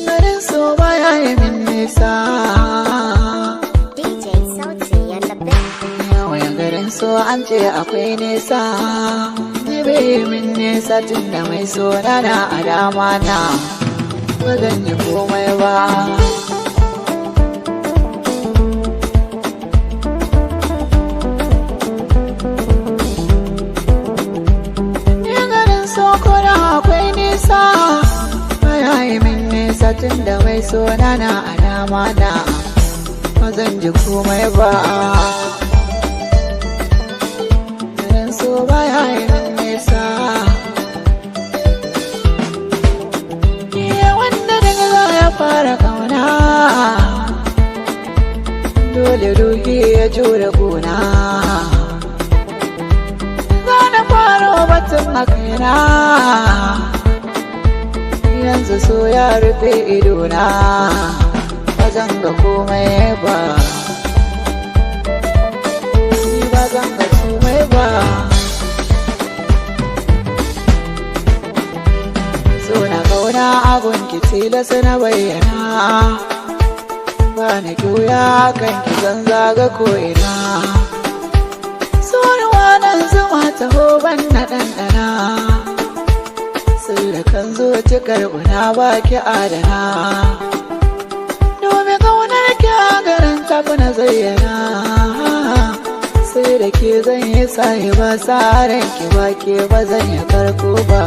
Garin so baya yi min nisa. DJ Sauti and the Big. Yawan garin so an ce akwai nisa. Ni bai yi min nisa tun da mai so na na a dama na. Ba zan yi komai ba. Ni garin so ko da akwai nisa. Baya yi min nisa tun da mai so na na a dama na. Ba zan ji komai ba. Garin so baya yi min nisa. Iya wanda daga za ya fara kauna. Dole ruhi ya jure gona. Za na fara batun a kaina. Yanzu so ya rufe idona. Ba zan ga komai ba. Ni ba zan ga komai ba. So na kauna abun ki tilasa na bayyana. Ba na juya kan ki zan zaga ko'ina. So nan zuma taho ban na ɗanɗana. Sirrikan zuci karɓuna ba ki adana. Domin ƙaunar ki a garin tafi na zayyana. Sai da ke zan yi sahi ba sa ranki ba ke ba zan yi karko ba.